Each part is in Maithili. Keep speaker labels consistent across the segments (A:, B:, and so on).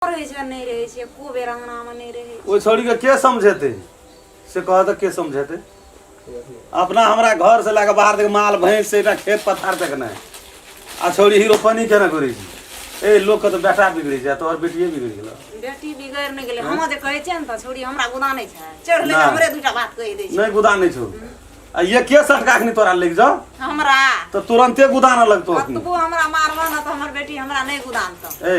A: रहै छै नहि रहै छै एको बेर अङ्गनामे नहि रहै छै।
B: ओहि छौड़ीके के समझेतै से कह तऽ के समझेतै अपना हमरा घर से लए कऽ बाहर तक माल भैंस से एकटा खेत पथार तक नहि आ छौड़ी हीरोपनी केना करै छै ए लोकके तऽ बेटा बिगड़ि छै तोहर बेटिए बिगड़ि गेलौ।
A: बेटी बिगड़ि नहि गेलै। हम जे कहै छियै ने तऽ छौड़ी हमरा गुदा नहि छै चढ़ले
B: नहि।
A: हमरे दूटा बात कहि दै छै।
B: नहि गुदा नहि छौ आ ये के सटका अखनी तोरा लागि जाओ
A: हमरा
B: तऽ तुरन्ते गुदाना लगतौ अखनी।
A: कतबो हमरा मारबह ने तऽ हमर बेटी हमरा नहि गुदानतौ।
B: ए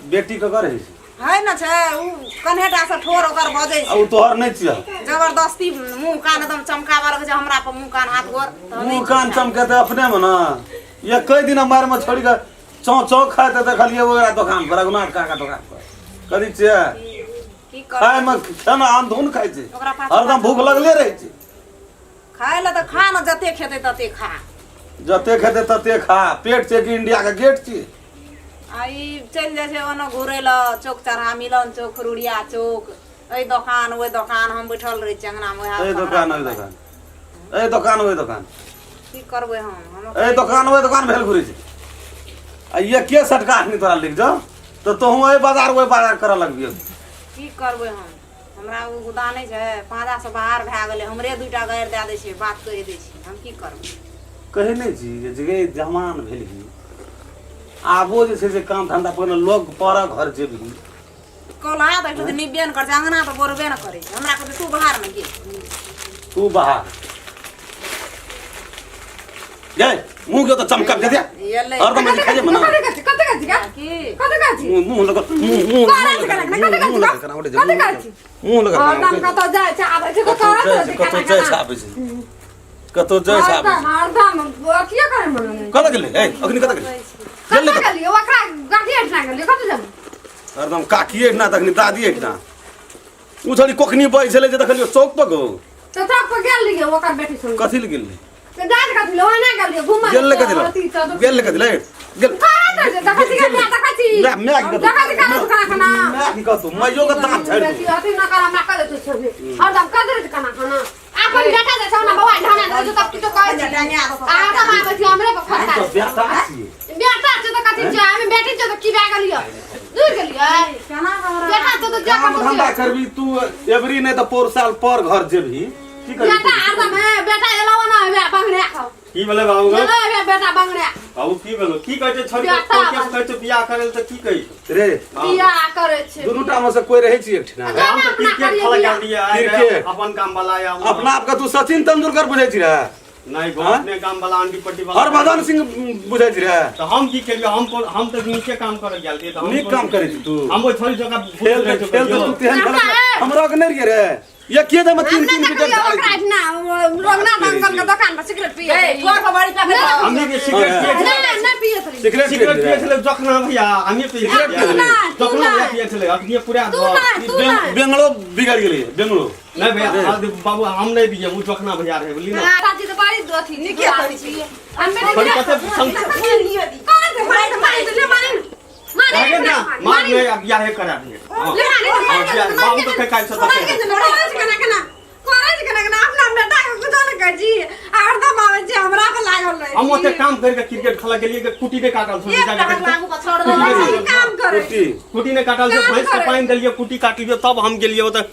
B: बेटी ककर होइ छै?
A: है न छै उ कन्हेटा से ठोर ओकर बजै
B: आ
A: छै।
B: उ तोहर नहि छियह।
A: जबरदस्ती मुंह कान एकदम चमकाबऽ लगै छै हमरा पर मुंह कान हाथ गोर तऽ हम नहि
B: मुंह कान
A: चमकायब।
B: चमकेतै अपने मे ने। ये कई दिना मारि मे छोड़ि कऽ चौ चौ खाइत देखलियै ओकरा दोकान पर रघुनाथ काका दोकान पर कथी छियै
A: की करबै?
B: खाय मे खाना अनधुन खाइ छै
A: ओकरा पाछू
B: हरदम
A: पाछू
B: भूख लगले रहै छै।
A: खाय लए तऽ खा ने जते खेतै तते खा।
B: जते खेतै तते खा पेट छै कि इंडिया के गेट छियै।
A: आ ई चलि जाइ छै ओना घुरै लए चौक चौराहा मिलन चौक खरुड़िया चौक एहि दोकान ओहि दोकान हम बैठल रहै छियै अङ्गनामे उएह
B: एहि दोकान ओहि दोकान एहि दोकान ओहि दोकान
A: की करबै हम हम
B: एहि दोकान ओहि दोकान भेल घुरै छै। आ एके सटका अखनी तोरा लिख जाओ तऽ तोहूँ एहि बाजार ओहि बाजार करऽ लगबियौ।
A: की करबै हम हमरा ओ गुदा नहि छै पाँजासँ बाहर भए गेलै हमरे दूटा गारि दए दै छै बात कहि दै छै हम की करबै।
B: कहै नहि छी जे जगे जवान भेलही आबो जे छै से काम धंधा पहिने लोग पर घर जेबही।
A: कौल्हा तऽ एकटा निब्बे ने करै छै अङ्गना तऽ बोरबे ने करै छै हमरा कहै तू बाहर ने गेल
B: तू बाहर गे मुंह के तो चमकब दे दे
A: एलै
B: हरदम जे खाइ मना
C: कते काची कते काची का
A: की
C: कते काची
B: मुंह मुंह लगा मुंह मुंह
C: करै छै कना कते काची
B: मुंह लगा कना उठे
C: कते काची
B: मुंह लगा
C: हरदम कतौ जाइ छै आबै छै
B: कतौ
C: कतौ
B: जाइ छै कतौ जाइ छै आबै छै कतौ जाइ छै आबै
C: हरदम
B: छै
C: हरदम अथिए करै मन
B: कतऽ गेलै ए अखनी कतऽ गेलै गेलै
C: कतऽ
B: कतऽ
C: गेलियै ओकरा गाड़ी हटना गेलियै कतऽ जेबै?
B: हरदम काकी एहिठिना तखनी दादी एहिठिना ओ छड़ी कोखनी बजै छलै जे देखलियौ चौक पर गो।
C: तऽ चौक पर गेल रहियै ओकर बेटी संगे।
B: कथी लए गेल रही?
C: तऽ जाइत कथी लए ओहिना गेल रहियै घुमय
B: गेल लए कथी लए
C: अथी तऽ
B: गेल लए कथी लए गेल
C: करैत रहै छै, देखै छी कनिया, देखै छी।
B: माय माय की कहतौ?
C: देखै छी कना खाना खाना।
B: माय की कहतौ माइयो के दाँत झाड़ि
C: बेसी
B: दू।
C: अथी न कर हमरा कह देतौ छोड़ि हरदम कह दे खाना खाना अपन बेटा जे छौ ने बौआ ढाना दे तब किछो कहै छी आ हरदम आबै छी हमरे पर
B: हम
C: फटका
B: तऽ बेटा छियै।
C: बेटा छै तऽ कथी छै हमे बेटी छै तऽ की भए गेलियै दूर गेलियै
A: केना हमरा
C: बेटा छै तऽ जे
B: काम
C: कतौ
B: धंधा
C: छै।
B: करबी तू एबरी नहि तऽ पौर साल पर घर जेबही की करबी
C: बेटा हरदम हे बेटा एलौ ना हे बंगड़े खाओ
D: की भेलै बाबू गो?
C: एलौ हे बेटा बंगड़े
D: बाबू की भेलो की कहै छै छोड़ी
C: बेटा
D: के केस कहै छै बियाह करै लए तऽ की कहै छै?
B: रे
D: हँ।
C: बियाह करै छै
B: दुनू टा मे से कोई रहै छी एकठिना
C: जा
D: हम तऽ
C: अपना
D: क्रिकेट
C: करियै
D: खेलऽ
C: बियाह।
D: गेल रहियै आइ
B: क्रिकेट।
D: अपन काम वाला आया
B: अपना आपके तू सचिन तेंदुलकर बुझै छी रे?
D: नहीं गो
B: हाँ?
D: अपने काम वाला अंडी पट्टी वाला
B: हरभजन सिंह बुझै छी रे?
D: तऽ हम की केलियै हम कोन हम तऽ नीके काम करऽ गेल रहियै तऽ हम
B: नीक
D: कोन-
B: काम करै छी तू।
D: हम ओहि छोड़ी जगह
B: खेल तऽ खेल तऽ तू तेहन खेलै छी। हमरा के नहि रहियै रे ये के दे में तीन
C: हम
B: तीन
C: नहि
B: विकेट
C: देखलियै
B: झाड़ै
C: ओकरा
B: छी।
C: एहिठिना रघुनाथ अंकल के दोकान पर सिगरेट पियै
A: ए ठोर पर बड़ी टा
C: नहि।
D: हमनी के सिगरेट पियै छलै
C: नहि नहि पियै छलै
B: सिगरेट
D: सिगरेट
B: पियै
D: पियै छलै जखना भैया हमी पियै
B: सिगरेट
D: छलियै।
B: पियै
C: नहि, तू
D: जखना भैया
C: नहि।
D: पियै छलै अखनी पूरा
C: तू
D: घर।
C: नहि तू नहि
B: बेंगलो बिगड़ गेलै बेंगलो
D: नहीं भैया बाबू हम नहीं पियै ओ जखना भैया रहै बुझली ना।
C: चाची तऽ बड़ी अथी
A: नीके करै छी।
C: हम बेटी
D: छोड़ी कते संग
C: कौन से मारे मारे ले मारे मारे
D: अरे ना मार नहीं अब बियाहे करा दिए हाँ।
C: ले मारे
D: हाँ, बियाह बाबू तो काल्हि से
C: मारे
D: तक
C: के करे केना केना करे केना केना अपना बेटा के कुछो नहि कहै छी हरदम आबै छी हमरा पर लागल रहै
D: हम ओते काम करके क्रिकेट खेलऽ गेलियै के कुटी नहि काटल छै
A: एक
D: जाके
A: टका लागू के छोड़
D: कुटी
A: देबै।
D: नहि
C: काम करे
B: कुटी
D: कुटी नहि काटल छै
C: काम
D: भैंस के
C: करै।
D: पानि देलियै कुटी काटलियै तब हम गेलियै ओतऽ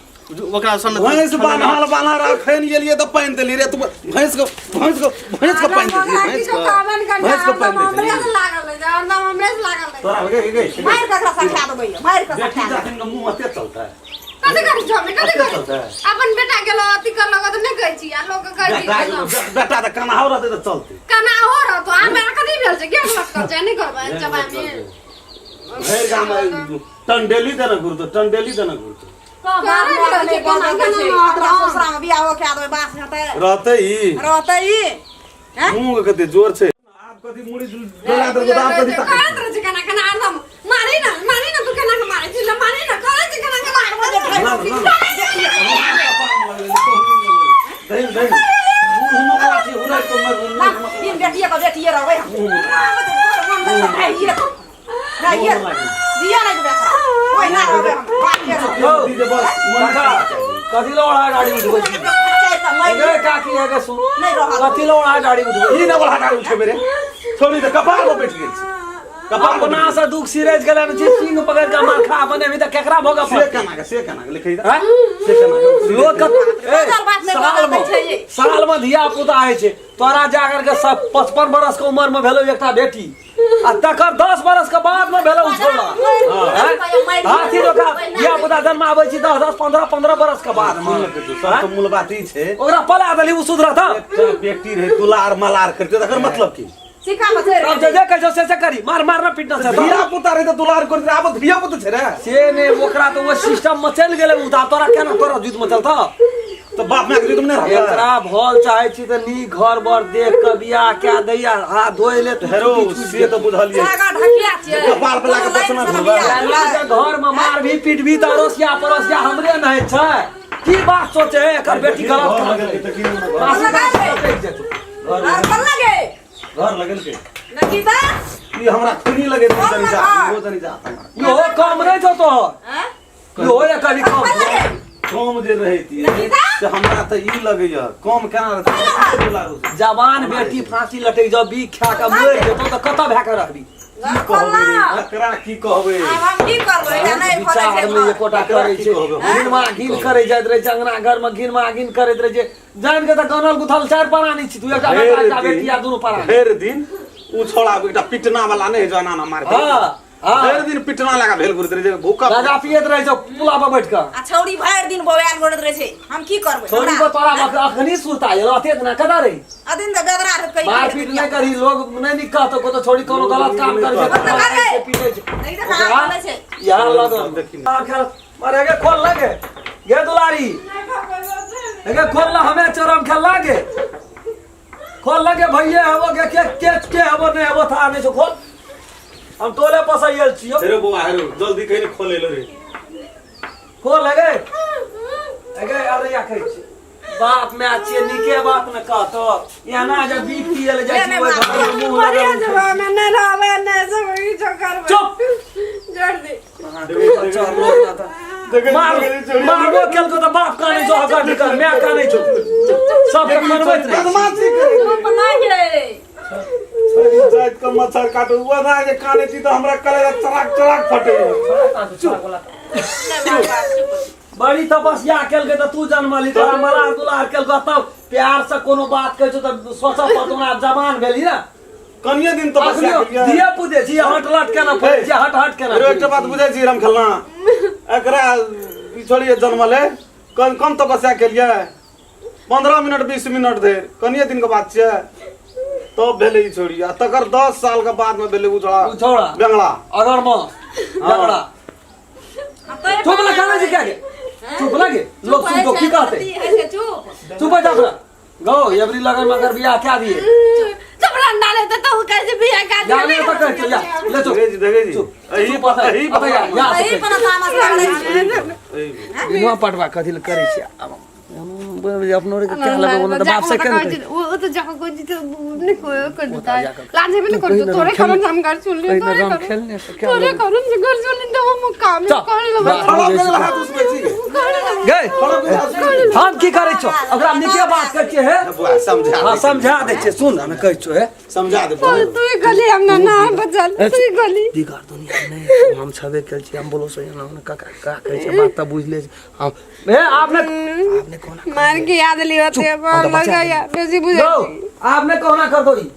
D: ओकरा सन
B: भैंस बान्हल बान्हल रखन गेलियै तऽ पानि देली रे तू भैंस के भैंस के भैंस के पानि देली भैंस के भैंस के पानि
C: हमरे
B: देली
C: से लागल रहै हरदम हमरे से लागल रहै
B: तोरा गे गे
A: मारि कऽ एकरा सठा देबै मारि कऽ
B: बेटी
A: सठा देबै।
B: जाखिन के मुंह अते चलता है
C: कथी करै छी हमे कथी
B: कते
C: करै
B: चलतै?
C: अपन बेटा गेलो अथी करलक तऽ नहि कहै छी आ लोक के कहै छी
B: बेटा बेटा तऽ कनाहो रहतै तऽ चलतै
C: केना हो रहतो हमरा कथी भेल छै गेल लटकल छै नहि करबै चबाय मे
B: भरि गाम टंडेली देने घुरतो टंडेली देने घुरतो
A: बाप माय के नहि बजै छै। अतरा ससुरामे बियाह कए देबै बास हेतै
B: रहतै ई
A: रहतै ई हैं?
B: मुंह के कते जोर छै आब कथी मुड़ी डोला देलको तऽ आब कथी ताकै
C: करैत रहै छै केना केना हरदम मारी ना मारी ना तू केना के मारै छी ले मारी ना करै छै केना के मारबो
A: जे
B: ना, ना, ना। दही दही मुंह में लाठी उड़ाइ तो मर
A: ना, तीन बेटिए के बेटिए रहबै हम। दिया नहीं देबै एकरा। ओहिना रहबै हम। बाप के रहबै।
E: यौ,
B: दीदी बस मन
E: काका, कथी लए ओढ़ा गाड़ी उठबै छी?
A: चारि टा मारि
E: हे काकी, हे गे सुन।
A: नहि रहल।
E: कथी लए ओढ़ा गाड़ी उठबै
B: ई
E: छी?
B: ने बड़ा गाड़ी उठेबे रे छोड़ी तऽ कपार पर बैठ गेल छै। कपार
E: अपना से दुख सिरेज गेलै ने जे सिंह पकड़ के मार खा बनेबही तऽ केकरा भोगऽ
B: से
E: पड़तै
B: केना के से केना के लिखै
E: आँय?
B: से केना के
E: लोक ए,
A: दोसर बात नहि
E: साल
A: बदलै छै
E: मे
A: ये।
E: साल मे धिया पुता होइ छै तोरा जागर के सब 55 बरस के उम्र मे भेलो एकटा बेटी आ तकर 10 बरस के बाद मे भेलो उ छोड़ा आँय? हाथी लोका धिया पुता जन्माबै छी 10 10 15 15 बरस के बाद मे
B: सब तऽ मूल बात ई छै
E: ओकरा पला देली उ सुधरत
B: एकटा बेटी रहै दुलार मलार करते तकर मतलब की
A: सिखा में छोड़ि
E: तब जे जे कहै छौ से से करी मार मार ना पीटना से
B: धिया पुता रहै तऽ दुलार करते आब धिया पुता छै रे
E: से ने ओकरा तऽ ओ सिस्टम में चलि गेलै उ तऽ आब तोरा केना तोरा जुत में चलतौ
B: तऽ बाप माय के जुत में नहि रहतै
E: एकरा भल चाहे छी तऽ नीक घर बर देख के बियाह कए दैया हाथ धोए ले तू
B: हेरो से तऽ बुझलियै
A: जागा ढकिया छियै
B: कपाल पर लाके बचना धोबै।
E: घर में मार भी पीट भी तऽ अड़ोसिया पड़ोसिया हमरे नहि छै की बात सोचे है एकर बेटी गलत
B: घर
E: काम
B: लगेलकै
E: करै
B: तऽ की घर
E: बासी बासी लटकि जेतौ।
A: और कल लगे
B: घर लगेलकै
A: नकीता
B: ई हमरा खूनी लगे
A: घर
B: तनी जा
A: लगा।
B: इहो तनी जा हमरा
E: इहो कम नहि छौ तोहर
A: हैं
E: इहो एक कभी कम
A: कल लगे
B: कम जे रहैती
A: नकीता?
B: से हमरा तऽ ई लगैया कम केना रहतै दुलारू से।
E: जवान बेटी फांसी लटकि जाओ बीख खा के मरि जेतौ तऽ कतऽ भए के रहबी
B: की कहबै रे एकरा की कहबै
A: आब हम की करबै एकरा नहि खोलै छै
E: विचार मे
A: घर।
E: एकोटा करै छै घिनमा घिन करै जाइत रहै छै अंगना घर मे घिनमा घिन करैत रहै छै जानि के तऽ गनल गुथल चारि प्राणी छी तू एकटा बेटा एकटा बेटी आ दुनू प्राणी
B: भरि दिन उ छोड़ा एकटा पिटना वाला नहि जो एना एना मारते
E: हाँ हाँ
B: भरि दिन पिटना लगा भेल घुरते रहै छै भूखा
E: गाजा पियैत रहै छौ पुला पर बैठ कऽ
A: आ छौड़ी भरि दिन बौआल गोड़ैत रहै छै हम की करबै
E: छोड़ी
A: हमरा
E: को तोरा अखनी सुरता आयल अतेक ना कदा रही
A: अदिन तऽ बेदरा रहत कहियो
E: मारपीट नहि करही लोग नहि नीक कहतो को तो छोड़ी कोनो गलत काम करै छै
A: नहि
E: मारै छै, पीटै छै
A: नहीं तऽ कहाँ बोलै छै
E: यहाँ लगन मारे गे खोल लगे गे दुलारी गे खोल ला हमें चरम खेल लागे खोल लगे भैया हबो गे के के के हबो नहीं हबो था नहीं छो खोल हम टोले पसैयल छियो
B: हेरो बौआ हेरो जल्दी कहीं खोले लो रे
E: खोल लगे गे अरे या कहै छी बाप माय छियै नीके बात ने कहतो एना जे बीख पिए ले जाइ छी ओहि घर में मुंह
C: मरिया
E: लगल
C: जब हमे नहि रहबै नहि सब किछो करबै
E: चुप
C: जोड़ दे
E: मार मारबो केलको तऽ बाप कानै छौ हकर निकर माय कानै छौ सबके मनबैत रहै
B: बदमाशी करै
A: चुप नहि गे
B: जाइत के मच्छर काटू ओना जे कानै छी तऽ हमरा कलेजा चराक चराक फटै
E: चुप
A: नहि बाबा चुप
E: बड़ी तपस्या केलकै तऽ तू जन्मली तोरा मलार दुलार केलको तब प्यार से कोनो बात कहै छौ तऽ सोचऽ पड़तौ ना जवान भेली ना
B: कनिये दिन तपस्या
E: अखनियो
B: केलियै
E: धिया पुते छी हट लट केना फड़ै छी हट हट केना
B: हेरो एकटा बात बुझै छी राम खेलना एकरा ई छोड़िए जन्मले कम कम तपस्या केलियै 15 मिनट 20 मिनट धरि कनिये दिन के बात छियै तब भेलै ई छोड़ी आ तकर 10 साल के बाद में भेलै उ छोड़ा
E: उ छौड़ा
B: बेंगला
E: अगर म झगड़ा चुप लगा ना जी क्या के चुप लगे लोग सुन को की कहते
A: चुप
E: चुप हो जा अपना गो एवरी लगन मगर बियाह क्या दिए
C: चुप रंडा लेते तो कैसे बियाह कर दिया
E: जाने तो कहते या ले चुप
B: देखै छी देखै छी
E: चुप
B: एही
E: चुप अतै
B: एही
E: अतै या या
A: एही पर तामस लागलै छै
E: बिनुआ पटवा कथी ले करै छी अपनो रे क्या लगो ओना तऽ बाप से केना करै
C: वो तो जहाँ को जी तो नहीं कोई कर देता है लाजे भी नहीं कर दो तोरे कारण हम घर सुन ले तोरे कारण
E: खेलने से क्या
C: तोरे कारण से घर सुन ले तो हम काम
E: चल।
C: कर लो
B: खड़ा कऽ हाथ उसबै छी
E: गए हम की करै छौ ओकरा नीके बात कहै छियै हे
B: बुआ समझा
E: हाँ समझा दै छियै सुन हमे कहै छियौ हे
B: समझा दे बुआ
C: तू ही गली हम ना ना बचल तू ही गली
E: बिगाड़ दुनिया नहीं हम छबे केल छी हम बोलो सही ना काका का कहै छै बात तऽ बुझ ले हम हे आपने आपने कोना
C: मार के याद लियो ते
E: हम तो बचा
C: लगा या बेसी बुझे
E: दो आपने कोना कर दो ई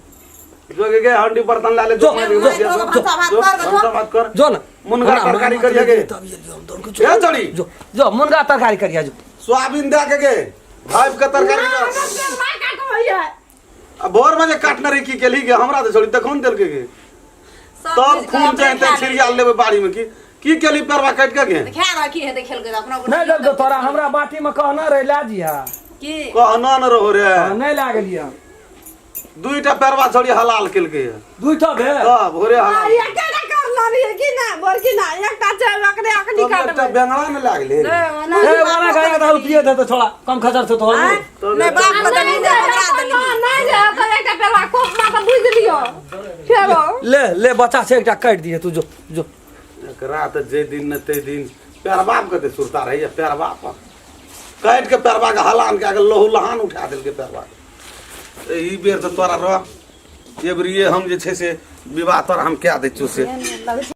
B: जो के हंडी बर्तन ला ले
E: जो,
B: जो
E: जो,
B: जो
A: भात कर दो।
B: भनसा भात कर
E: जो ना
B: मुनगा तरकारी करिया गे
E: तब ये लियो हम दौड़ के जो
B: ए चढ़ी
E: जो जो मुनगा तरकारी करिया जो
B: सोयाबीन दे के गे भाइब के तरकारी कर
C: मार का को है
B: आ भोर में जे काटने रही की केली गे हमरा तऽ छोड़ी देखो ने देलकै गे
A: सब
B: तब
A: चीज
B: खून
A: के
B: चाहे ते छिड़िया लेबै बाड़ी में की की केली परवा काटि के गे
A: खा रहा की हेतै खेलकै तऽ अपना
E: नहीं देलको तोरा हमरा बाटी में कहना रहे ला जिहा
A: की
B: कहना न रहो रे
E: नहीं लागल हम
B: दुईटा परवा छोड़ी हलाल केलकै है
E: दुईटा भेल
B: तब भोरे हलाल
C: एकटा ना कर लानी है कि ना बोल कि ना एकटा छै ओकरे अखनी
B: तब एकटा
C: काटबै
B: बेंगड़ा ने लागले
E: ए वाला गाय दारू पिए थे तो छोड़ा कम खर्चा से तो
A: नहि बाप के
C: नहीं
A: देली
C: जे
A: हमरा देली
C: नहीं जे तो एकटा पेला कोप मा त बुझ लियो फेरो
E: ले ले बच्चा से एकटा काट दिए तू जो जो
B: एकरा तऽ जे दिन ने ते दिन पैर बाप कते सुरता रहैया पैर बाप काटि के पैरवा के हलान कए के लहू लहान उठा देलकै पैरवा के ई बेर तऽ तोरा रह एबरिये हम जे छै से विवाह तोरा हम कए दै छियौ से।
A: लगै छै।